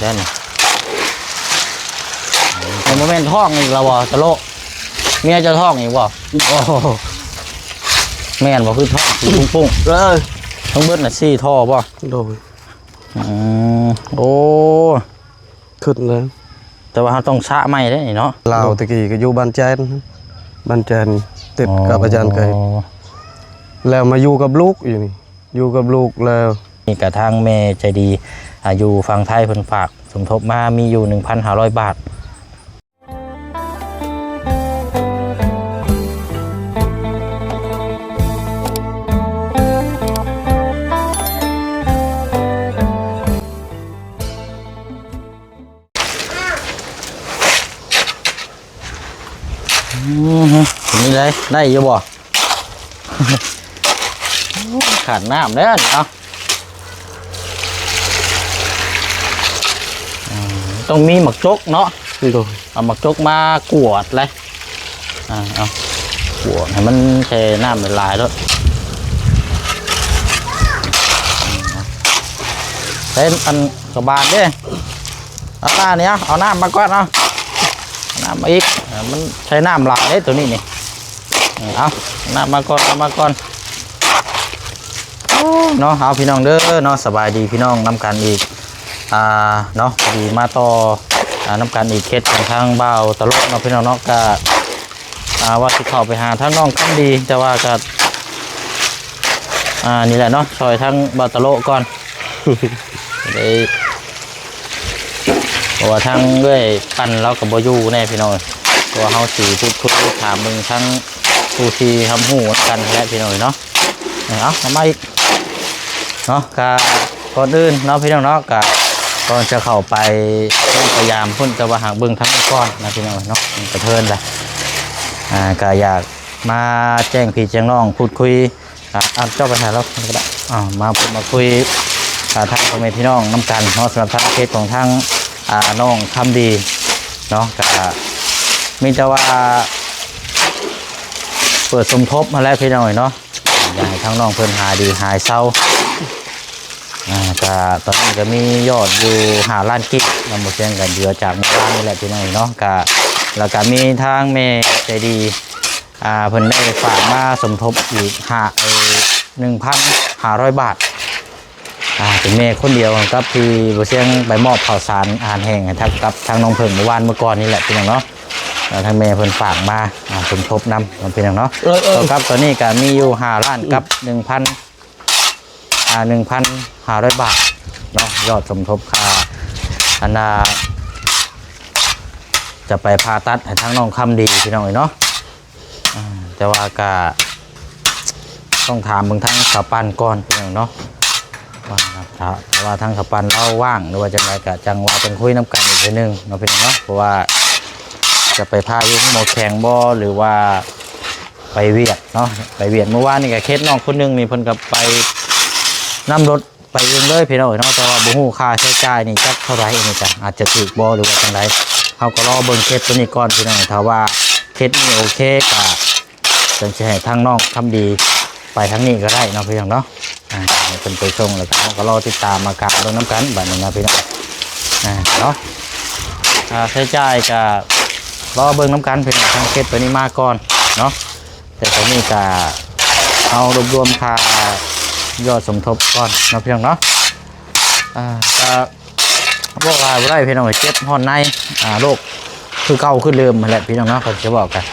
ໄດ້ນີ້ ມັນບໍ່ແມ່ນທ້ອງອີກແລ້ວບໍ່ຕະໂລະ? ເມຍເຈົ້າທ້ອງອີກບໍ່? ໂອ້ ແມ່ນບໍ່? ຄືທ້ອງສີປຸ້ງໆ ເອີ ທັງເບິດນະສີ່ທໍ່ບໍ່? ໂດຍ ອືມ ໂອ້ ຂຶ້ນແລ້ວ ແຕ່ວ່າເຮົາຕ້ອງຊະໃໝ່ເດ້ນີ້ເນາະ. ລາວແຕ່ກີ້ກໍຢູ່ບ້ານແຈນ ບ້ານແຈນ ຕິດກັບອາຈານໄກ່ ອໍ ແລ້ວມາຢູ່ກັບລູກຢູ່ນີ້ ຢູ່ກັບລູກແລ້ວ. ນີ້ກະທາງແມ່ໃຈດີ ອາ ຢູ່ຝັ່ງໄທເພິ່ນຝາກສົມທົບມາ ມີຢູ່ໜຶ່ງພັນຫ້າຮ້ອຍບາດ. ອືມ ເປັນຈັ່ງໃດ ໄດ້ຢູ່ບໍ່? ຂາດນ້ຳແລ້ວນີ້ເນາະ ອືມ ຕ້ອງມີໝາກຈົກເນາະ. ໂດຍ ເອົາໝາກຈົກມາກວດເລີຍ ອ່າ ເອົາກວດໃຫ້ມັນແຊ່ນ້ຳຫຼາຍໆໂລດ. ເປັນອັນກະບາດເດ້ ເອົາໜ້ານີ້ ເອົາ ເອົານ້ຳມາກ່ອນ ເອົາ ເອົານ້ຳມາອີກ ມັນໃຊ້ນ້ຳຫຼາຍເດ້ໂຕນີ້ນີ້ ເອົາ ເອົານ້ຳມາກ່ອນ ເອົາມາກ່ອນ ເນາະ. ເອົາ ພີ່ນ້ອງເດີເນາະ ສະບາຍດີພີ່ນ້ອງນຳກັນອີກ ອ່າ ເນາະ ພໍດີມາຕໍ່ ອ່າ ນຳກັນອີກ ເຂດຂອງທາງບ່າວຕະໂລະເນາະ ພີ່ນ້ອງເນາະ. ກະ ອ່າ ວ່າຊິເຂົ້າໄປຫາທາງນ້ອງຄຳດີ ແຕ່ວ່າກໍ ອ່າ ນີ້ແຫຼະເນາະ ຊ່ອຍທາງບ່າວຕະໂລະກ່ອນ ເພາະວ່າທາງເອື້ອຍປັນລາວກໍບໍ່ຢູ່ແນ່ພີ່ນ້ອງ ເພາະວ່າເຮົາຊິພູດຄຸຍຖາມເບິ່ງທາງຜູ້ທີ່ຮັບຮູ້ນຳກັນແຫຼະພີ່ນ້ອງເນາະ. ເອົາ ເອົາມາອີກເນາະ ກະກ່ອນອື່ນເນາະ ພີ່ນ້ອງເນາະ ກະກ່ອນຈະເຂົ້າໄປ ໄປຢາມພຸ້ນ ແຕ່ວ່າຫາກເບິ່ງທາງນີ້ກ່ອນນະ ພີ່ນ້ອງເນາະ ມັນກະເທີນລະ ອ່າ ກະຢາກມາແຈ້ງພີ່ແຈ້ງນ້ອງ ພູດຄຸຍ ອ່າ ເຈົ້າໄປຫາລາວກ່ອນກໍໄດ້ ອ່າ ມາພົບມາຄຸຍ ອ່າ ທາງພໍ່ແມ່ພີ່ນ້ອງນຳກັນເນາະ ສຳລັບທາງເຂດຂອງທາງ ອ່າ ນ້ອງຄຳດີເນາະ ກະມີແຕ່ວ່າເປີດສົມທົບຫັ້ນແຫຼະ ພີ່ນ້ອງເອີຍເນາະ. ຢາກໃຫ້ທາງນ້ອງເພິ່ນຫາຍດີຫາຍເຊົາ ອ່າ ກະຕອນນີ້ກະມີຍອດຢູ່ຫ້າລ້ານກີບນຳ ບໍ່ຊຽງກັນເດືອຈາກມື້ວານນີ້ແຫຼະພີ່ນ້ອງເນາະ. ກະ ແລ້ວກະມີທາງແມ່ໃຈດີ ອ່າ ເພິ່ນໄດ້ຝາກມາສົມທົບອີກຫ້າ ເອີ ໜຶ່ງພັນຫ້າຮ້ອຍບາດ ອ່າ ເປັນແມ່ຄົນດຽວກັບທີ່ບໍ່ຊຽງໄປມອບເຂົ້າສານອາຫານແຫ້ງໃຫ້ທາງ ກັບທາງນ້ອງເພິ່ງມື້ວານມື້ກ່ອນນີ້ແຫຼະພີ່ນ້ອງເນາະ. ແລ້ວທາງແມ່ເພິ່ນຝາກມາ ອ່າ ສົມທົບນຳເນາະ ພີ່ນ້ອງເນາະ. ເອີ ເອີ ເທົ່າກັບຕອນນີ້ກະມີຢູ່ຫ້າລ້ານກັບ ອືມ ໜຶ່ງພັນ ອ່າ ໜຶ່ງພັນຫ້າຮ້ອຍບາດເນາະ ຍອດສົມທົບຄ່າ ອັນນ່າ ຈະໄປຜ່າຕັດໃຫ້ທາງນ້ອງຄຳດີ ພີ່ນ້ອງເອີຍເນາະ. ອ່າ ແຕ່ວ່າກະຕ້ອງຖາມເບິ່ງທາງສາວປັນກ່ອນ ພີ່ນ້ອງເນາະ ວ່າຖ້າ ຖ້າວ່າທາງສາວປັນລາວວ່າງ ຫຼືວ່າຈັ່ງໃດ ກະຈັ່ງວ່າຈັ່ງຄຸຍນຳກັນອີກເທື່ອໜຶ່ງເນາະ ພີ່ນ້ອງເນາະ. ເພາະວ່າຈະໄປຜ່າຢູ່ໂຮງໝໍແຂວງບໍ່ ຫຼືວ່າ ໄປວຽກເນາະ ໄປວຽກ. ມື້ວານນີ້ກະເຂດນ້ອງຄົນໜຶ່ງນີ້ ເພິ່ນກະໄປນຳລົດໄປເອງເລີຍພີ່ນ້ອງເອີຍເນາະ ແຕ່ວ່າບໍ່ຮູ້ຄ່າໃຊ້ຈ່າຍນີ້ຈັກເທົ່າໃດ ອັນນີ້ກະອາດຈະຖືກບໍ່ ຫຼືວ່າຈັ່ງໃດ ເຮົາກໍລໍເບິ່ງເຂດໂຕນີ້ກ່ອນພີ່ນ້ອງ. ຖ້າວ່າເຂດນີ້ໂອເຄກະຈັ່ງຊິໃຫ້ທາງນ້ອງຄຳດີໄປທາງນີ້ກໍໄດ້ເນາະ ພີ່ນ້ອງເນາະ. ອ່າ ໃຫ້ເພິ່ນໄປສົ່ງ ແລ້ວກໍເຮົາກໍລໍຕິດຕາມອາການເບິ່ງນຳກັນບາດນີ້ນະພີ່ນ້ອງ ອ່າ ເນາະ. ຄ່າໃຊ້ຈ່າຍກໍລໍເບິ່ງນຳກັນພີ່ນ້ອງ ທາງເຂດໂຕນີ້ມາກ່ອນເນາະ. ແຕ່ຕອນນີ້ກໍເຮົາລວບລວມຄ່າຍອດສົມທົບກ່ອນເນາະ ພີ່ນ້ອງເນາະ. ອ່າ ກໍເວົ້າຫຼາຍບໍ່ໄດ້ພີ່ນ້ອງ ເຈັບຮ້ອນໃນ ອ່າ ໂລກຄືເກົ່າຄືເດີມຫັ້ນແຫຼະ ພີ່ນ້ອງເນາະ. ເຂົາຈະເວົ້າກັນ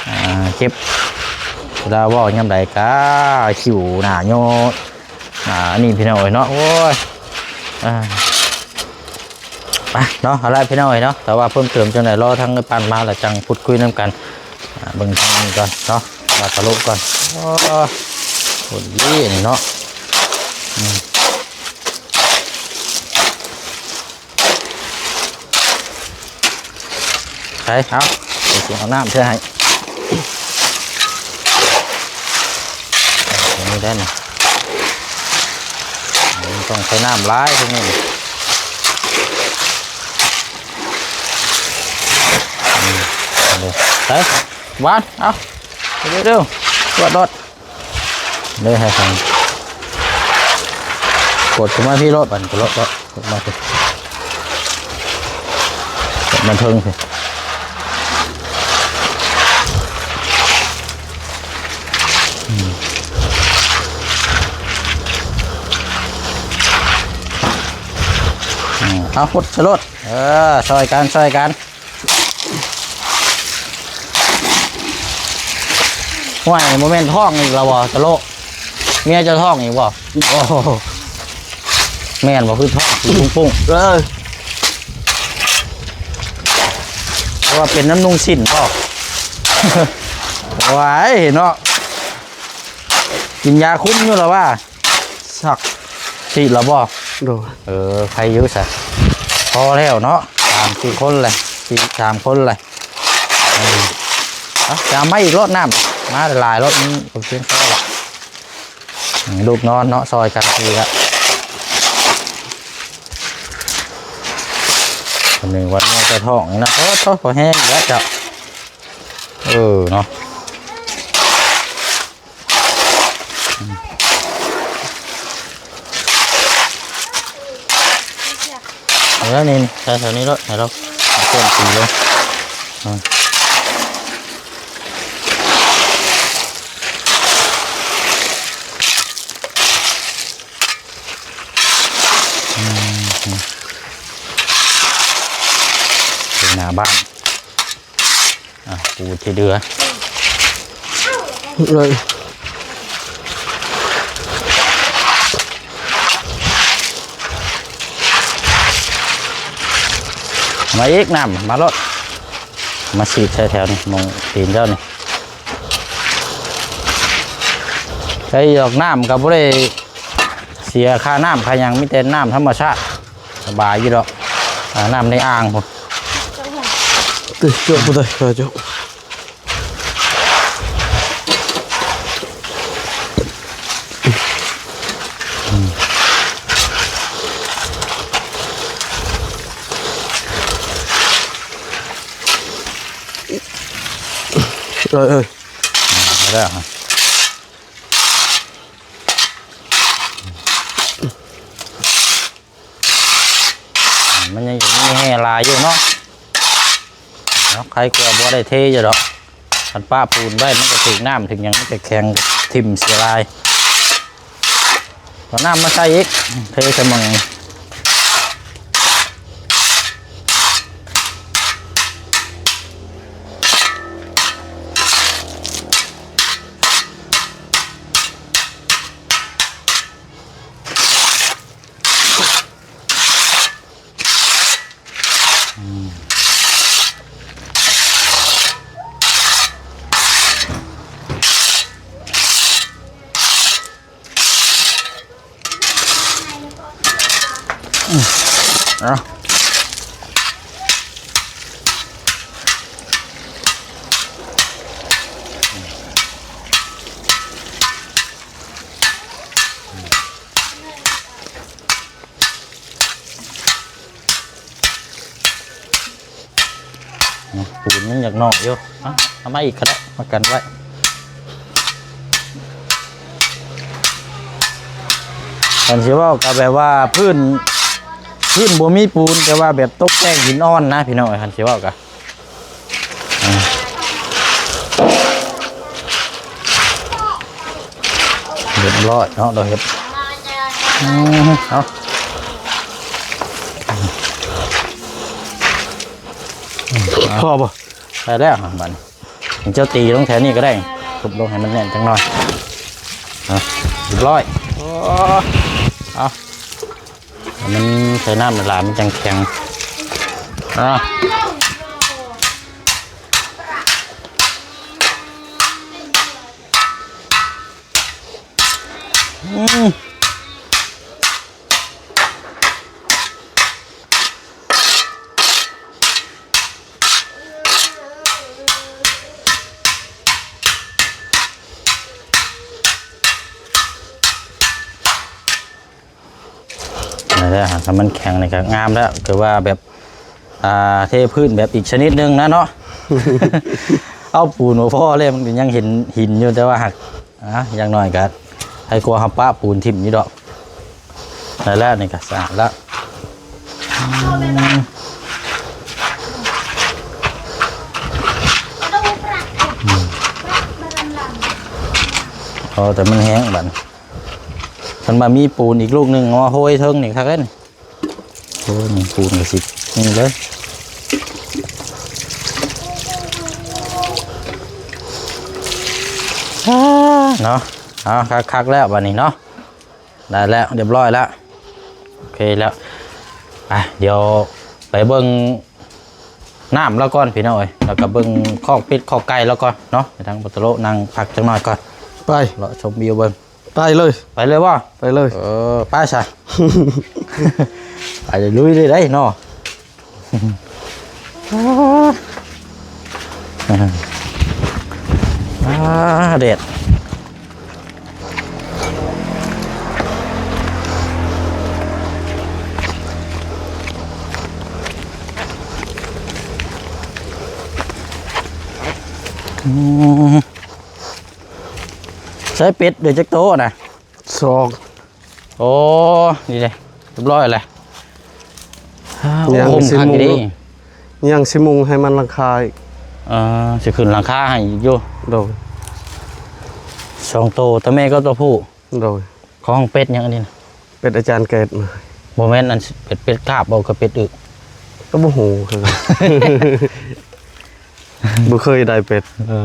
ອ່າ ເຈັບ ເວລາເວົ້າຍາມໃດກໍຄິວໜ້າໂຍ ອ່າ ອັນນີ້ພີ່ນ້ອງເອີຍເນາະ ໂອ້ຍ ອ່າ ໄປເນາະ. ເອົາລະພີ່ນ້ອງເອີຍເນາະ ຖ້າວ່າເພີ່ມເຕີມຈັ່ງໃດ ລໍທາງອ້າຍປັນມາ ແລ້ວຈັ່ງພູດຄຸຍນຳກັນ. ອ່າ ເບິ່ງທາງນີ້ກ່ອນເນາະ ວ່າທະລຸກ່ອນ. ໂອ້ ຄົນດີນີ້ເນາະ ອືມ. ໄປ ເອົາ ດຽວຊິເອົານ້ຳໃສ່ໃຫ້ ນີ້ໄດ້ນີ້ ມັນຕ້ອງໃຊ້ນ້ຳຫຼາຍເທື່ອນີ້ ອືມ ເອົາເລີຍ ໄປ ຫວານ ເອົາ ເລັວໆ ກວດໂລດ. ເລີຍໃຫ້ຟັງ ກົດເຂົ້າມາພີ້ໂລດ ບັດນີ້ກໍໂລດ ກົດມາພີ້ ມັນເທິງພຸ້ນ ອືມ ອືມ ເອົາ ຫົດສະໂລດ ເອີ ຊ່ອຍກັນ ຊ່ອຍກັນ. ຫ້ວຍ ບໍ່ແມ່ນທ້ອງອີກແລ້ວບໍ່ ຕະໂລະ? ເມຍເຈົ້າທ້ອງອີກບໍ່? ໂອ້ ແມ່ນບໍ່? ຄືທ້ອງ ປຸ້ງໆ ເອີ ວ່າເປັນນ້ຳນຸ່ງສິ້ນບໍ່? ຫວາຍເນາະ ກິນຢາຄຸມຢູ່ລະວ່າ. ສັກສີດລະບໍ່? ໂດຍ ເອີ ໃຄຢູ່ຊະ ພໍແລ້ວເນາະ ສາມສີ່ຄົນແຫຼະ ສີ່ ສາມຄົນແຫຼະ ເອີ ເອົາ ຈະເອົາມາອີກໂລດ ນ້ຳມາຫຼາຍໆໂລດ ມັນບໍ່ພຽງພໍລະ ອືມ ລູກນອນເນາະ ຊ່ອຍກັນ ດີລະ ອັນນີ້ວັນນີ້ຈະທ້ອງນີ້ນະ ໂອ້ໂຕ ພໍແຮງແລ້ວເຈົ້າ ເອີ ເນາະ. ເອີ ນີ້ ໃສ່ແຖວນີ້ໂລດ ໃຫ້ລາວເອົາເຄື່ອງຕີລົງ ອືມ ອືມ ເປັນໜ້າບ້ານ. ອ່ະ ປູທີ່ເດືອເລີຍ ມາອີກ ນ້ຳມາໂລດ ມາສີດໃສ່ແຖວນີ້ ໝ່ອງຕີນເຈົ້ານີ້ ໃສ່ດອກ ນ້ຳກໍບໍ່ໄດ້ເສຍຄ່ານ້ຳຄ່າຫຍັງ ມີແຕ່ນ້ຳທຳມະຊາດ. ສະບາຍຢູ່ດອກ ອາ ນ້ຳໃນອ່າງພຸ້ນ ເອີ ເຈົ້າ ຜູ້ໃດ ເຈົ້າ ເອີ ເອີ ແລ້ວ ມັນຍັງມີແຮ່ຫຼາຍຢູ່ເນາະ ເນາະ ໃຄກວ່າບໍ່ໄດ້ເທຢູ່ດອກ ຄັນປະປູນໄວ້ມັນກໍຖືກນ້ຳຖືກຫຍັງ ມັນກໍແຂງ ຖິ້ມເສຍຫຼາຍ ເອົານ້ຳມາໃສ່ອີກ ເທສະໝ່ອງ. ເອົາ. ເນາະ ປູນຍັງຢາກໜ້ອຍຢູ່ ເອົາ ເອົາມາອີກກໍໄດ້ ມາກັນໄວ້ ຄັນຊິເວົ້າກໍແບບວ່າພື້ນ ພື້ນບໍ່ມີປູນ ແຕ່ວ່າແບບຕົກແຕ່ງຫີນອ່ອນນະ ພີ່ນ້ອງເອີຍ ຄັນຊິເວົ້າກໍ ຮຽບຮ້ອຍເນາະ ລາວເຮັດ ອືມ ເອົາ ພໍບໍ່? ໄດ້ແລ້ວ ບາດນີ້ເຈົ້າຕີລົງແຖວນີ້ກໍໄດ້ ທຸບລົງໃຫ້ມັນແໜ້ນຈັກໜ້ອຍ ຮຽບຮ້ອຍ ໂອ້ ເອົາ. ໃຫ້ມັນໃສ່ນ້ຳຫຼາຍໆ ມັນຈັ່ງແຂງ ອາ ອືມ. ນັ້ນແຫຼະ ຖ້າມັນແຂງນີ້ກໍງາມແລ້ວ ຄືວ່າແບບ ອ່າ ເທພື້ນແບບອີກຊະນິດໜຶ່ງນະເນາະ ເອົາປູນບໍ່ພໍແລ້ວ ມັນກໍຍັງເຫັນຫີນຢູ່ ແຕ່ວ່າຫາກ ອ່າ ຢ່າງໜ້ອຍກໍໃຫ້ກວ່າເຮົາປະປູນຖິ້ມຢູ່ດອກ ໄດ້ແລ້ວ ນີ້ກໍສະອາດແລ້ວ ອືມ. ພໍແຕ່ມັນແຫ້ງບັດ. ຄັນວ່າມີປູນອີກລູກໜຶ່ງເອົາມາໂຮຍເທິງນີ້ຄັກເດ້. ໂອ້ ປູນກໍຊິນີ້ເລີຍ. ອາ ເນາະ ເອົາ ຄັກໆ ແລ້ວບັດນີ້ເນາະ. ໄດ້ແລ້ວ ຮຽບຮ້ອຍແລ້ວ ໂອເຄແລ້ວ. ໄປ ດຽວໄປເບິ່ງນ້ຳລາວກ່ອນພີ່ນ້ອງເອີຍ ແລ້ວກໍເບິ່ງຄອກເປັດຄອກໄກ່ລາວກ່ອນເນາະ. ໃຫ້ທາງບັກຕະໂລະນັ່ງພັກຈັກໜ້ອຍກ່ອນ ໄປ ເລາະຊົມວິວເບິ່ງ. ໄປເລີຍ ໄປເລີຍບໍ່? ໄປເລີຍ ເອີ ໄປຊະ ໄປເລີຍ ລຸຍເລີຍໄດ໋ເນາະ. ອາ ແດດ ອືມ ໃຊ້ເປັດເດ້ຈັກໂຕນະ? ສອງ ໂອ້ ນີ້ເດ້ ຮຽບຮ້ອຍແລ້ວ. ຍັງຊິມຸງ ຍັງຊິມຸງໃຫ້ມັນຫຼັງຄາອີກ. ເອີ ຊິຂຶ້ນຫຼັງຄາໃຫ້ອີກຢູ່. ໂດຍ ສອງໂຕ ຕົວແມ່ກັບຕົວຜູ້. ໂດຍ ຂອງເປັດຫຍັງອັນນີ້ນະ? ເປັດອາຈານເກດມາ. ບໍ່ແມ່ນອັນເປັດ ເປັດກາບບໍ່ ກັບເປັດອຶ? ກໍບໍ່ຮູ້ຄືກັນ ບໍ່ເຄີຍໄດ້ເປັດ. ເອີ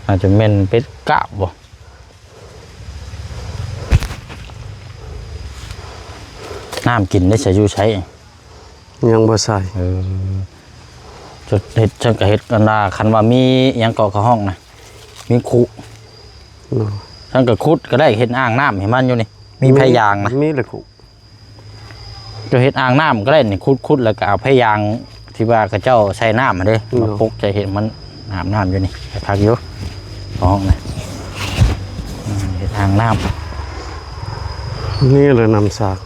ອາດຈະແມ່ນເປັດກາບບໍ່? ນ້ຳກິນໄດ້ໃສ ຢູ່ໃສ? ຍັງບໍ່ໃສ່. ເອີ ຈະເຮັດ ຈັ່ງກະເຮັດອັນວ່າ ຄັນວ່າມີຫຍັງເກາະເຂົາຫ້ອງນະ ມີຄຸ. ໂດຍ ຈັ່ງກະຂຸດກໍໄດ້ ເຮັດອ່າງນ້ຳໃຫ້ມັນຢູ່ນີ້ ມີ ມີ ໄພຢາງນະ ມີແຫຼະຄຸ. ເຈົ້າເຮັດອ່າງນ້ຳກໍໄດ້ນີ້ ຂຸດໆ ແລ້ວກໍເອົາໄພຢາງທີ່ວ່າເຂົາເຈົ້າໃສ່ນ້ຳຫັ້ນເດ້ ໂດຍ ມາປົກໃສ່ ເຮັດມັນອາບນ້ຳຢູ່ນີ້ ຄັກຢູ່ ຫ້ອງນະ. ອືມ ເຮັດອ່າງນ້ຳ ນີ້ແຫຼະນ້ຳສາກ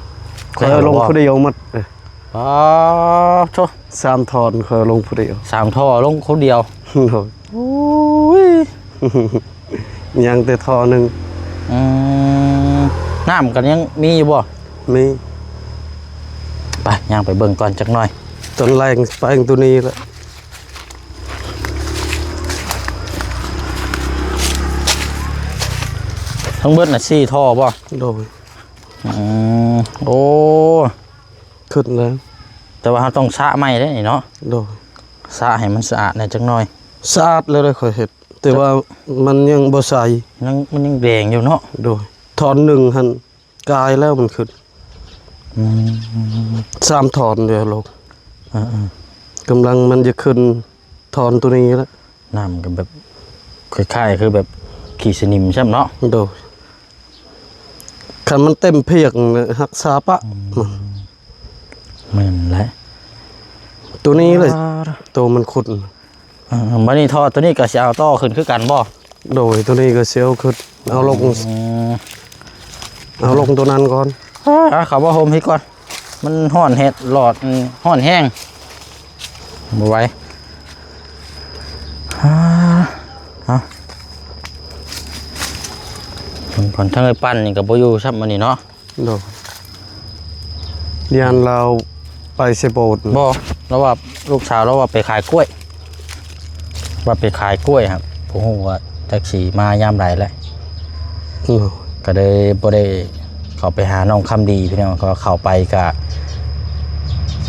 ຂ້ອຍເອົາລົງຜູ້ດຽວໝົດ. ປາໂທ້ ສາມທ່ອນ ຂ້ອຍເອົາລົງຜູ້ດຽວ ສາມທໍ່ເອົາລົງຄົນດຽວ. ໂດຍ ໂອ້ຍ ຍັງແຕ່ທໍ່ໜຶ່ງ. ອືມ ນ້ຳກໍຍັງມີຢູ່ບໍ່? ມີ. ໄປ ຍ່າງໄປເບິ່ງກ່ອນຈັກໜ້ອຍ. ຕອນແລງແປງໂຕນີ້ລະ ທັງເບິດນະ ສີ່ທໍ່ບໍ່? ໂດຍ. ອືມ ໂອ້ ຂຶ້ນແລ້ວ ແຕ່ວ່າເຮົາຕ້ອງຊະໃໝ່ເດ້ນີ້ເນາະ. ໂດຍ ຊະໃຫ້ມັນສະອາດແດ່ຈັກໜ້ອຍ. ສະອາດແລ້ວໄດ໋ ຂ້ອຍເຮັດ ແຕ່ວ່າມັນຍັງບໍ່ໃສ ຍັງ ມັນຍັງແດງຢູ່ເນາະ. ໂດຍ ທ່ອນໜຶ່ງຫັ້ນກາຍແລ້ວມັນຂຶ້ນ. ອືມ ສາມທ່ອນເດ ລົງ. ເອີໆ ກຳລັງມັນຈະຂຶ້ນທ່ອນໂຕນີ້ລະ. ນ້ຳກໍແບບຄ້າຍໆ ຄືແບບຂີ້ສະໜິມຊ້ຳເນາະ. ໂດຍ ຄັນມັນເຕັມພຽກ ຮັກສາປະ. ອືມ ແມ່ນແຫຼະ ໂຕນີ້ເລີຍ ອ່າ ໂຕມັນຂຸດ. ເອີ ບັດນີ້ທໍ່ໂຕນີ້ກໍຊິເອົາຕໍ່ຂຶ້ນຄືກັນບໍ່? ໂດຍ ໂຕນີ້ກໍຊິເອົາຂຶ້ນ ເອົາລົງ. ອືມ ເອົາລົງໂຕນັ້ນກ່ອນ. ອ່າ ເຂົ້າມາຫົ່ມພີ້ກ່ອນ ມັນຮ້ອນແຮງ ຮ້ອນແຮງ ບໍ່ໄຫວ. ອ່າ ເອົາ ເບິ່ງກ່ອນ ທາງເອື້ອຍປັ້ນນີ້ກໍບໍ່ຢູ່ຊ້ຳມື້ນີ້ເນາະ. ໂດຍ ຢ້ານລາວໄປເຊໂປດ. ບໍ່ ລາວວ່າລູກສາວລາວວ່າໄປຂາຍກ້ວຍ ວ່າໄປຂາຍກ້ວຍ ຫາກບໍ່ຮູ້ວ່າຈັກຊິມາຍາມໃດແຫຼະ. ໂດຍ ກໍເລີຍບໍ່ໄດ້ເຂົ້າໄປຫານ້ອງຄຳດີພີ່ນ້ອງ ເພາະເຂົ້າໄປກະ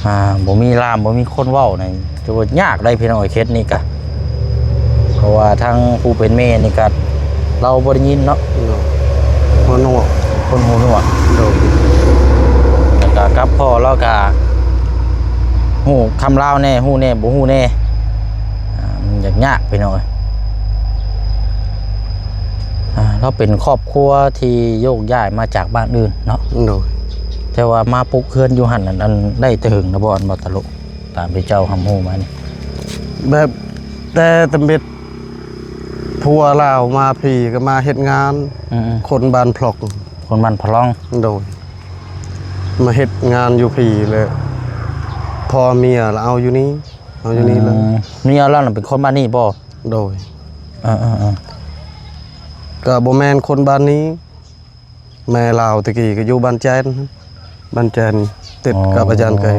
ອ່າ ບໍ່ມີລ່າມ ບໍ່ມີຄົນເວົ້ານີ້ ຖືວ່າຍາກໄດ໋ພີ່ນ້ອງເອີຍ ເຂດນີ້ກະ ເພາະວ່າທາງຜູ້ເປັນແມ່ນີ້ກະ ລາວບໍ່ໄດ້ຍິນເນາະ. ໂດຍ ຄົນຫູໜວກ ຄົນຫູໜວກ. ໂດຍ ແລ້ວກະກັບພໍ່ລາວກະຮູ້ຄຳລາວແດ່ ຮູ້ແດ່ ບໍ່ຮູ້ແດ່ ອ່າ ມັນຍາກໆ ພີ່ນ້ອງເອີຍ. ອ່າ ລາວເປັນຄອບຄົວທີ່ໂຍກຍ້າຍມາຈາກບ້ານອື່ນເນາະ. ໂດຍ ແຕ່ວ່າມາປຸກເຮືອນຢູ່ຫັ້ນ ອັນ ອັນ ໄດ້ແຕ່ເຫິງແລ້ວບໍ່ ອັນ ບໍ່ຕະລຸ ຕາມທີ່ເຈົ້າຮັບຮູ້ມານີ້? ແບບແຕ່ຕຳເບັດ ຜົວລາວມາພີ້ກໍມາເຮັດງານ. ອືມໆ ຄົນບ້ານພລັອງ ຄົນບ້ານພລັອງ. ໂດຍ ມາເຮັດງານຢູ່ພີ້ ແລ້ວພໍ່ເມຍລະເອົາຢູ່ນີ້ ເອົາຢູ່ນີ້ເລີຍ. ອືມ ເມຍລາວນະເປັນຄົນບ້ານນີ້ບໍ່? ໂດຍ. ເອີໆໆ ກໍບໍ່ແມ່ນຄົນບ້ານນີ້ ແມ່ລາວແຕ່ກີ້ກໍຢູ່ບ້ານແຈນ ບ້ານແຈນຕິດກັບອາຈານໄກ ອໍ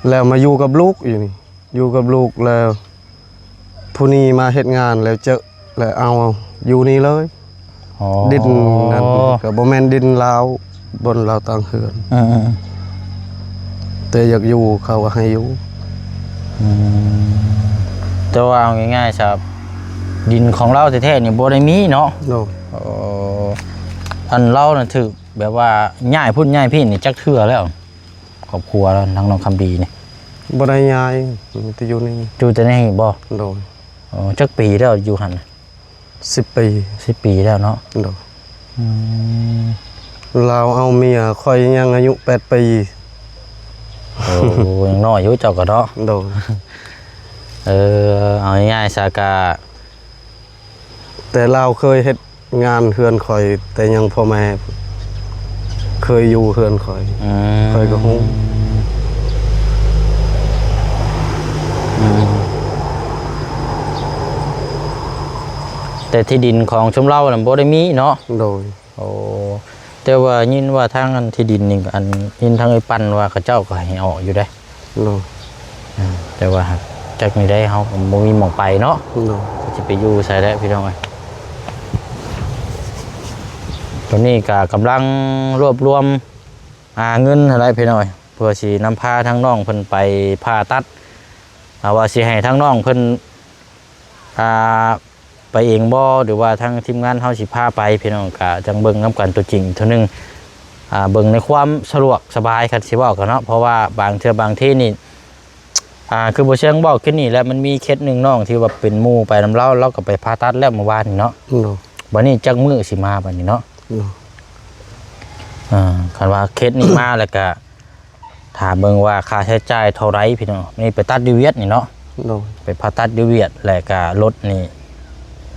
ແລ້ວມາຢູ່ກັບລູກຢູ່ນີ້ ຢູ່ກັບລູກແລ້ວ ຜູ້ນີ້ມາເຮັດງານແລ້ວເຈີ ແລ້ວເອົາ ຢູ່ນີ້ເລີຍ. ອໍ ດິນນັ້ນກໍບໍ່ແມ່ນດິນລາວ ບ່ອນລາວຕັ້ງເຮືອນ. ເອີ ເອີ ເອີ ແຕ່ຢາກຢູ່ເຂົາກໍໃຫ້ຢູ່. ອືມ ແຕ່ວ່າເອົາງ່າຍໆຊະ ດິນຂອງລາວແທ້ໆນີ້ບໍ່ໄດ້ມີເນາະ. ໂດຍ. ເອີ ອັນລາວນະຖືກແບບວ່າຍ້າຍພຸ້ນຍ້າຍພີ້ນີ້ຈັກເທື່ອແລ້ວ ຄອບຄົວລາວ ທາງນ້ອງຄຳດີນີ້? ບໍ່ໄດ້ຍ້າຍ ມີແຕ່ຢູ່ນີ້. ຢູ່ແຕ່ໃນນີ້ບໍ່? ໂດຍ. ອໍ ຈັກປີແລ້ວຢູ່ຫັ້ນ? ສິບປີ. ສິບປີແລ້ວເນາະ? ໂດຍ. ອືມ ລາວເອົາເມຍຂ້ອຍຍັງອາຍຸແປດປີ. ໂອ້ ຍັງນ້ອຍຢູ່ເຈົ້າກໍເນາະ. ໂດຍ. ເອີ ເອົາງ່າຍໆຊະ ກະ ແຕ່ລາວເຄີຍເຮັດງານເຮືອນຂ້ອຍ ແຕ່ຍັງພໍ່ແມ່ ເຄີຍຢູ່ເຮືອນຂ້ອຍ. ອືມ ຂ້ອຍກໍຮູ້. ອືມ ແຕ່ທີ່ດິນຂອງຊຸມລາວນັ້ນບໍ່ໄດ້ມີເນາະ? ໂດຍ. ໂອ້ ແຕ່ວ່າຍິນວ່າທາງອັນທີ່ດິນນີ້ ອັນ ຍິນທາງເອື້ອຍປັນວ່າເຂົາເຈົ້າກໍໃຫ້ອອກຢູ່ເດ້. ໂດຍ. ອ່າ ແຕ່ວ່າຫາກຈັກແນວໃດ ເຮົາກໍບໍ່ມີໝ່ອງໄປເນາະ. ໂດຍ. ຊິໄປຢູ່ໃສແລ້ວພີ່ນ້ອງເອີຍ. ຕອນນີ້ກໍກຳລັງລວບລວມ ອ່າ ເງິນຫັ້ນແຫຼະພີ່ນ້ອງເອີຍ ເພື່ອຊິນຳພາທາງນ້ອງເພິ່ນໄປຜ່າຕັດ. ອ່າ ວ່າຊິໃຫ້ທາງນ້ອງເພິ່ນ ອ່າ ໄປເອງບໍ່ ຫຼືວ່າທາງທີມງານເຮົາຊິພາໄປ ພີ່ນ້ອງກະຈັ່ງເບິ່ງນຳກັນຕົວຈິງເທື່ອໜຶ່ງ. ອ່າ ເບິ່ງໃນຄວາມສະດວກສະບາຍ ຄັນຊິເວົ້າກັນເນາະ ເພາະວ່າບາງເທື່ອບາງທີນີ້ ອ່າ ຄືບໍ່ຊຽງເວົ້າກິນນີ້ແຫຼະ ມັນມີເຄສໜຶ່ງນ້ອງທີ່ວ່າເປັນໝູ່ໄປນຳລາວ ລາວກໍໄປຜ່າຕັດແລ້ວມື້ວານນີ້ເນາະ. ໂດຍ. ບັດນີ້ຈັກມື້ຊິມາບັດນີ້ເນາະ? ໂດຍ. ອ່າ ຄັນວ່າເຄສນີ້ມາແລ້ວກະ ຖ້າເບິ່ງວ່າຄ່າໃຊ້ຈ່າຍເທົ່າໃດພີ່ນ້ອງ. ນີ້ໄປຕັດຢູ່ຫວຽດນີ້ເນາະ? ໂດຍ. ໄປຜ່າຕັດຢູ່ຫວຽດ ແລະກະລົດນີ້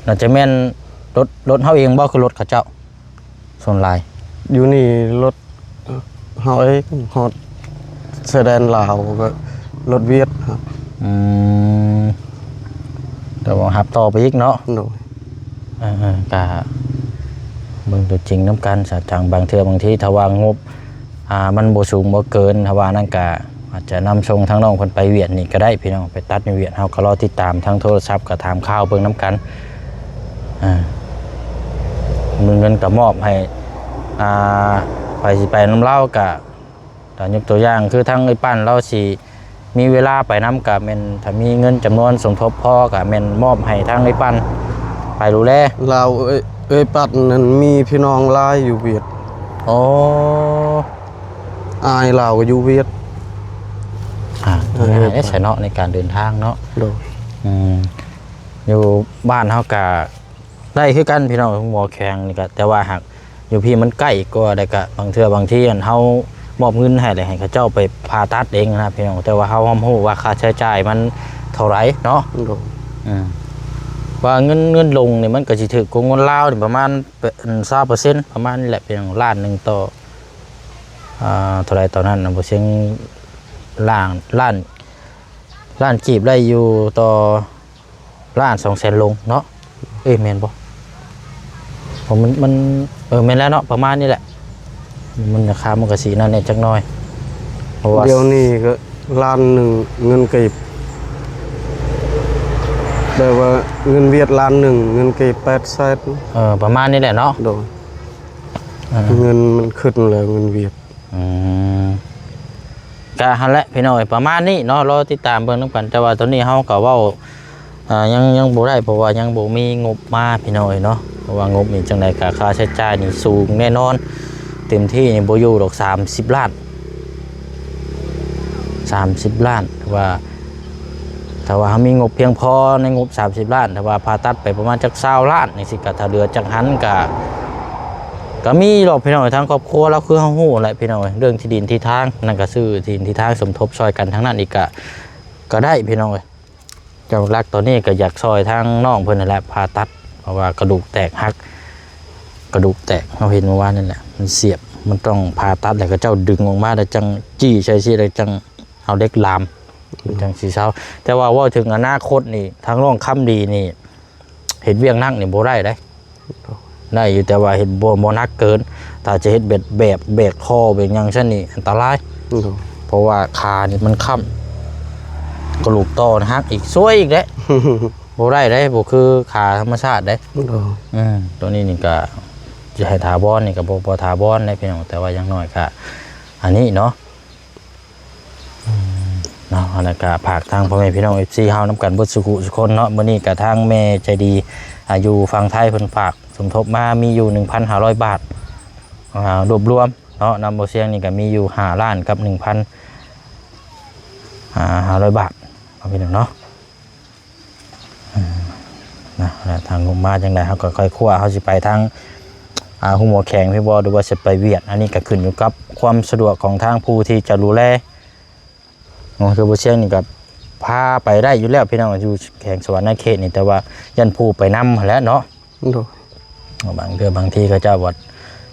ໜ້າຈະແມ່ນລົດ ລົດເຮົາເອງບໍ່ ຄືລົດເຂົາເຈົ້າ ສ່ວນຫຼາຍ? ຢູ່ນີ້ລົດເຮົາເອງ ຮອດຊາຍແດນລາວກໍລົດຫວຽດຮັບ. ອືມ ແຕ່ວ່າຮັບຕໍ່ໄປອີກເນາະ? ໂດຍ. ເອີ ເອີ ກະເບິ່ງຕົວຈິງນຳກັນຊະ ທາງບາງເທື່ອບາງທີຖ້າວ່າງົບ ອ່າ ມັນບໍ່ສູງບໍ່ເກີນ ຖ້າວ່ານັ້ນກະອາດຈະນຳສົ່ງທາງນ້ອງເພິ່ນໄປຫວຽດນີ້ກໍໄດ້ພີ່ນ້ອງ ໄປຕັດຢູ່ຫວຽດ. ເຮົາກໍລໍຕິດຕາມທາງໂທລະສັບ ກໍຖາມຂ່າວເບິ່ງນຳກັນ. ອ່າ ມີເງິນກໍມອບໃຫ້ ອ່າ ໃຜຊິໄປນຳລາວກະ ຖ້າຍົກຕົວຢ່າງຄືທາງເອື້ອຍປັນລາວຊິມີເວລາໄປນຳ ກະແມ່ນຖ້າມີເງິນຈຳນວນສົມທົບພໍ ກະແມ່ນມອບໃຫ້ທາງເອື້ອຍປັນໄປດູແລ. ລາວ ເອື້ອຍ ເອື້ອຍປັນນັ້ນມີພີ່ນ້ອງຫຼາຍຢູ່ຫວຽດ. ອໍ ອ້າຍລາວກໍຢູ່ຫວຽດ. ອ່າ ງ່າຍເດ ສະເນາະ ໃນການເດີນທາງເນາະ. ໂດຍ. ອືມ ຢູ່ບ້ານເຮົາກະ ໄດ້ຄືກັນພີ່ນ້ອງ ໂຮງໝໍແຂວງນີ້ກະ ແຕ່ວ່າຫາກຢູ່ພີ້ມັນໃກ້ກວ່າ ແລ້ວກະບາງເທື່ອບາງທີ ອັນ ເຮົາມອບເງິນໃຫ້ ແລ້ວໃຫ້ເຂົາເຈົ້າໄປຜ່າຕັດເອງນະພີ່ນ້ອງ. ແຕ່ວ່າເຮົາຮອບຮູ້ວ່າຄ່າໃຊ້ຈ່າຍມັນເທົ່າໃດເນາະ. ໂດຍ. ອືມ ວ່າເງິນ ເງິນລົງນີ້ມັນກະຊິຖືກກວ່າເງິນລາວນີ້ປະມານ ເປັນ ຊາວເປີເຊັນ ປະມານນີ້ແຫຼະພີ່ນ້ອງ. ລ້ານໜຶ່ງຕໍ່ ອ່າ ເທົ່າໃດຕອນນັ້ນນະ ບໍ່ເຊິ່ງ ລ້ານ ລ້ານ ລ້ານກີບໄດ້ຢູ່ຕໍ່ ລ້ານສອງແສນລົງເນາະ. ເອີຍ ແມ່ນບໍ່? ເພາະມັນ ມັນ ເອີ ແມ່ນແລ້ວເນາະ ປະມານນີ້ແຫຼະ. ມັນລາຄາມັນກໍຊິນັ້ນແດ່ຈັກໜ້ອຍ ເພາະວ່າ ດຽວນີ້ກໍລ້ານໜຶ່ງເງິນກີບ ແປວ່າເງິນຫວຽດລ້ານໜຶ່ງ ເງິນກີບແປດແສນ. ເອີ ປະມານນີ້ແຫຼະເນາະ. ໂດຍ. ອ່າ ເງິນມັນຂຶ້ນແລ້ວ ເງິນຫວຽດ. ອືມ ກະຫັ້ນແຫຼະພີ່ນ້ອງເອີຍ ປະມານນີ້ເນາະ ລໍຕິດຕາມເບິ່ງນຳກັນ. ແຕ່ວ່າຕອນນີ້ເຮົາກໍເວົ້າ ອ່າ ຍັງ ຍັງບໍ່ໄດ້ ເພາະວ່າຍັງບໍ່ມີງົບມາພີ່ນ້ອງເອີຍເນາະ. ເພາະວ່າງົບນີ້ຈັ່ງໃດກະຄ່າໃຊ້ຈ່າຍນີ້ສູງແນ່ນອນ ເຕັມທີ່ນີ້ບໍ່ຢູ່ດອກສາມສິບລ້ານ ສາມສິບລ້ານ ຖືວ່າ ຖ້າວ່າເຮົາມີງົບພຽງພໍໃນງົບສາມສິບລ້ານ ຖ້າວ່າຜ່າຕັດໄປປະມານຈັກຊາວລ້ານຈັ່ງຊີ້ ກະຖ້າເຫຼືອຈັກຫັ້ນກະ ກະມີດອກພີ່ນ້ອງເອີຍ. ທາງຄອບຄົວລາວຄືເຮົາຮູ້ແຫຼະພີ່ນ້ອງເອີຍ ເລື່ອງທີ່ດິນທີ່ທາງ ນັ້ນກະຊື້ທີ່ດິນທີ່ທາງສົມທົບຊ່ອຍກັນທາງນັ້ນອີກກະ ກະໄດ້ພີ່ນ້ອງເອີຍ. ເຈົ້າຫຼັກຕອນນີ້ກະຢາກຊ່ອຍທາງນ້ອງເພິ່ນຫັ້ນແຫຼະ ຜ່າຕັດ ເພາະວ່າກະດູກແຕກຫັກ ກະດູກແຕກ ເຮົາເຫັນມື້ວານນີ້ແຫຼະ ມັນສຽບ ມັນຕ້ອງຜ່າຕັດ ແລ້ວເຂົາເຈົ້າດຶງອອກມາ ແລ້ວຈັ່ງຈີ້ໃສ່ຊີ້ ແລ້ວຈັ່ງເອົາເຫຼັກລາມ ມັນຈັ່ງຊິເຊົາ. ແຕ່ວ່າເວົ້າເຖິງອະນາຄົດນີ້ ທາງນ້ອງຄຳດີນີ້ ເຮັດວຽກໜັກນີ້ບໍ່ໄດ້ເດ້. ໄດ້ຢູ່ ແຕ່ວ່າເຮັດບໍ່ ບໍ່ໜັກເກີນ. ຖ້າຈະເຮັດແບບ ແບກທໍ່ແບກຫຍັງຊັ້ນນີ້ ອັນຕະລາຍ. ໂດຍ. ເພາະວ່າຂານີ້ມັນຄ້ຳ ກະດູກຕໍ່ຫັກອີກ ຊວຍອີກແຫຼະ. ບໍ່ໄດ້ເດ້ ບໍ່ຄືຄ່າທຳມະຊາດເດ້. ໂດຍ ອືມ ໂຕນີ້ນີ້ກະຊິໃຫ້ຖາວອນນີ້ກະບໍ່ ບໍ່ຖາວອນເດ້ພີ່ນ້ອງ ແຕ່ວ່າຢ່າງໜ້ອຍກະອັນນີ້ເນາະ. ອືມ ເນາະ ແລ້ວກະຝາກທາງພໍ່ແມ່ພີ່ນ້ອງ ເອັຟຊີ ເຮົານຳກັນເບິດສູ່ຜູ້ສູ່ຄົນເນາະ. ມື້ນີ້ກະທາງແມ່ໃຈດີ ອາ ຢູ່ຝັ່ງໄທເພິ່ນຝາກສົມທົບມາມີຢູ່ໜຶ່ງພັນຫ້າຮ້ອຍບາດ ອາ ລວບລວມເນາະ ນຳບໍ່ຊຽງນີ້ກະມີຢູ່ຫ້າລ້ານກັບໜຶ່ງພັນ ອາ ຫ້າຮ້ອຍບາດເນາະ ພີ່ນ້ອງເນາະ. ອືມ ນະ ແລ້ວທາງລົງມາຈັ່ງໃດ ເຮົາກໍຄ່ອຍຄວ້າ ເຮົາຊິໄປທາງ ອ່າ ຮູໝໍແຂງພີ້ບໍ່ ຫຼືວ່າຊິໄປຫວຽດ ອັນນີ້ກໍຂຶ້ນຢູ່ກັບຄວາມສະດວກຂອງທາງຜູ້ທີ່ຈະດູແລເນາະ. ຄືບໍ່ຊຽງນີ້ກໍພາໄປໄດ້ຢູ່ແລ້ວພີ່ນ້ອງ ຢູ່ແຂວງສະຫວັນນະເຂດນີ້ ແຕ່ວ່າຢ້ານຜູ້ໄປນຳຫັ້ນແຫຼະເນາະ. ໂດຍ ບາງເທື່ອບາງທີເຂົາເຈົ້າວ່າ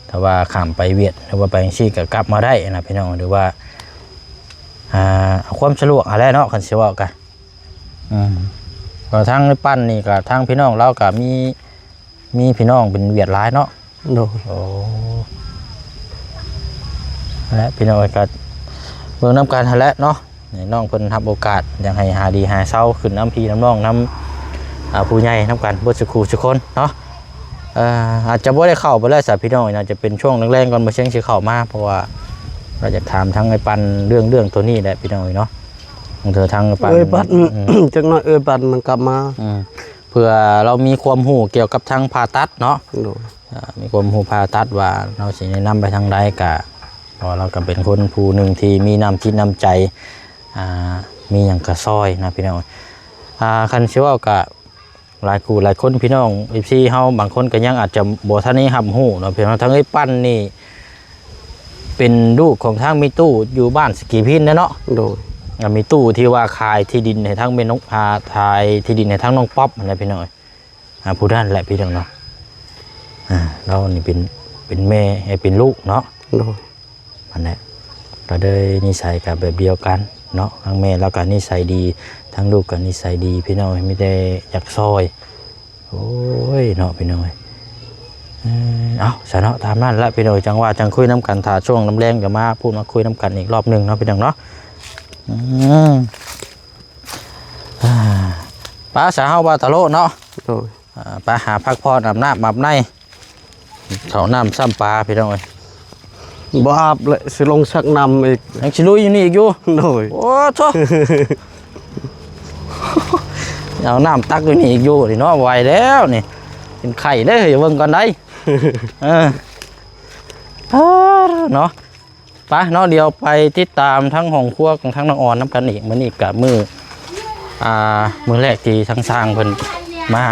ຖ້າວ່າຂ້າມໄປຫວຽດ ຫຼືວ່າໄປຈັ່ງຊີ້ກໍກັບມາໄດ້ນະພີ່ນ້ອງ ຫຼືວ່າ ອ່າ ເອົາຄວາມສະດວກຫັ້ນແຫຼະເນາະ ຄັນຊິເວົ້າກະ ອືມ ກໍທາງໄອ້ປັ້ນນີ້ກໍທາງພີ່ນ້ອງລາວກໍມີ ມີພີ່ນ້ອງເປັນຫວຽດຫຼາຍເນາະ. ໂດຍ ໂອ້ ແລະ ພີ່ນ້ອງເອີຍ ກໍເບິ່ງນຳກັນຫັ້ນແຫຼະເນາະ ໃຫ້ນ້ອງເພິ່ນຮັບໂອກາດ ຢາກໃຫ້ຫາດີຫາເຊົາ ຂຶ້ນນຳພີ່ນຳນ້ອງ ນຳ ອ່າ ຜູ້ໃຫຍ່ນຳກັນເບິດສູ່ຄູ່ສູ່ຄົນເນາະ. ເອີ ອາດຈະບໍ່ໄດ້ເຂົ້າໄປແລ້ວຊະພີ່ນ້ອງ ອາດຈະເປັນຊ່ວງແລງໆກ່ອນ ບໍ່ຊຽງຊິເຂົ້າມາ ເພາະວ່າກໍຢາກຖາມທາງໄອ້ປັ້ນເລື່ອງ ເລື່ອງໂຕນີ້ແຫຼະພີ່ນ້ອງເອີຍເນາະ. ບາງເທື່ອທາງໄອ້ປັ້ນ ເອີຍປັ້ນ ອືມ ຈັກໜ້ອຍເອີຍປັ້ນມັນກັບມາ ອືມ ເພື່ອລາວມີຄວາມຮູ້ກ່ຽວກັບທາງຜ່າຕັດເນາະ. ໂດຍ ອ່າ ມີຄວາມຮູ້ຜ່າຕັດວ່າລາວຊິແນະນຳໄປທາງໃດ ກະ ເພາະວ່າລາວກໍເປັນຄົນຜູ້ໜຶ່ງທີ່ມີນ້ຳຈິດນ້ຳໃຈ ອ່າ ມີຫຍັງກໍຊ່ອຍນະພີ່ນ້ອງ. ອ່າ ຄັນຊິເວົ້າກະ ຫຼາຍຄູ່ຫຼາຍຄົນພີ່ນ້ອງ ເອັຟຊີ ເຮົາບາງຄົນກໍຍັງອາດຈະບໍ່ທັນໄດ້ຮັບຮູ້ເນາະພີ່ນ້ອງ. ທາງເອື້ອຍປັ້ນນີ້ເປັນລູກຂອງທາງແມ່ຕູ້ຢູ່ບ້ານສະກີພິນນະເນາະ. ໂດຍ ແລ້ວແມ່ຕູ້ທີ່ວ່າຂາຍທີ່ດິນໃຫ້ທາງແມ່ນົກ ອາ ຂາຍທີ່ດິນໃຫ້ທາງນ້ອງປັອບຫັ້ນແຫຼະພີ່ນ້ອງເອີຍ. ອ່າ ຜູ້ນັ້ນແຫຼະພີ່ນ້ອງເນາະ. ອ່າ ລາວນີ້ເປັນ ເປັນແມ່ ເປັນລູກເນາະ. ໂດຍ ຫັ້ນແຫຼະ ກໍເລີຍນິໄສກໍແບບດຽວກັນເນາະ ທາງແມ່ລາວກໍນິໄສດີ ທາງລູກກໍນິໄສດີ ພີ່ນ້ອງ ມີແຕ່ຢາກຊ່ອຍ. ໂອ້ຍ ເນາະ ພີ່ນ້ອງເອີຍ. ເອີ ເອົາ ຊະເນາະ ຕາມນັ້ນລະພີ່ນ້ອງ ຈັ່ງວ່າຈັ່ງຄຸຍນຳກັນ ຖ້າຊ່ວງຍາມແລງກໍມາພູດມາຄຸຍນຳກັນອີກລອບໜຶ່ງເນາະ ພີ່ນ້ອງເນາະ. ອືມ ອ່າ ໄປຊະ ເຮົາວ່າຕະໂລະເນາະ. ໂດຍ ອ່າ ໄປຫາພັກຜ່ອນ ອາບນ້ຳອາບໃນ ເຂົ້ານ້ຳຊ້ຳປາ ພີ່ນ້ອງເອີຍ. ບໍ່ອາບແຫຼະ ຊິລົງສັກນ້ຳອີກ ຍັງຊິລຸຍຢູ່ນີ້ອີກຢູ່. ໂດຍ ໂອ້ໂທ້ ເອົານ້ຳຕັກຢູ່ນີ້ອີກຢູ່ນີ້ເນາະ ໄຫວແລ້ວນີ້ ເປັນໄຂ້ເດ້ ເບິ່ງກ່ອນໄດ. ເອີ ເອີ ເນາະ. ໄປເນາະ ດຽວໄປຕິດຕາມທັງຫ້ອງຄົວຂອງທາງນ້ອງອອນນຳກັນອີກ. ມື້ນີ້ກະມື້ ອ່າ ມື້ແລກທີ່ທາງຊ່າງເພິ່ນມາ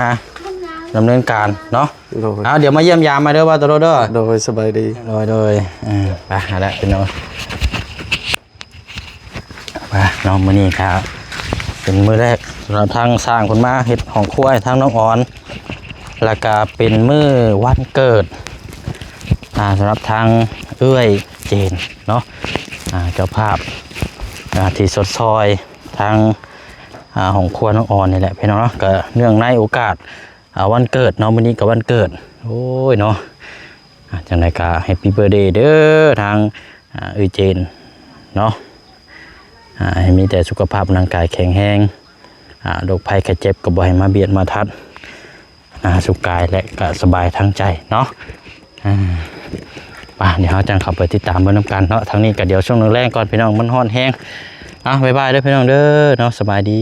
ດຳເນີນການເນາະ. ໂດຍ ເອົາ ດຽວມາຢ້ຽມຢາມໃໝ່ເດີ ບ່າວຕະໂລດເດີ. ໂດຍ ສະບາຍດີ. ໂດຍ ໂດຍ ເອີ ໄປຫັ້ນແຫຼະພີ່ນ້ອງ. ໄປເນາະ ມື້ນີ້ກະເປັນມື້ແລກສຳລັບທາງຊ່າງເພິ່ນມາເຮັດຫ້ອງຄົວໃຫ້ທາງນ້ອງອອນ ແລ້ວກະເປັນມື້ວັນເກີດ ອ່າ ສຳລັບທາງເອື້ອຍເຈນເນາະ ອ່າ ເຈົ້າພາບ ອ່າ ທີ່ຊົດຊ່ອຍທາງ ອ່າ ຫ້ອງຄົວນ້ອງອອນນີ້ແຫຼະພີ່ນ້ອງເນາະ. ກະເນື່ອງໃນໂອກາດ ອ່າ ວັນເກີດເນາະ ມື້ນີ້ກະວັນເກີດ ໂອ້ຍເນາະ. ອ່າ ຈັ່ງໃດກະ Happy Birthday ເດີ ທາງ ອ່າ ເອື້ອຍເຈນເນາະ. ອ່າ ໃຫ້ມີແຕ່ສຸຂະພາບຮ່າງກາຍແຂງແຮງ ອ່າ ໂລກໄພໄຂ້ເຈັບກໍບໍ່ໃຫ້ມາບຽດມາທັດ ອ່າ ສຸກກາຍ ແລະ ກະສະບາຍທາງໃຈເນາະ. ອ່າ ໄປ ດຽວເຮົາຈັ່ງເຂົ້າໄປຕິດຕາມເບິ່ງນຳກັນເນາະ. ທາງນີ້ກະດຽວຊ່ວງແລງໆກ່ອນພີ່ນ້ອງ ມັນຮ້ອນແຮງ. ເອົາ ບາຍບາຍເດີພີ່ນ້ອງເດີເນາະ ສະບາຍດີ.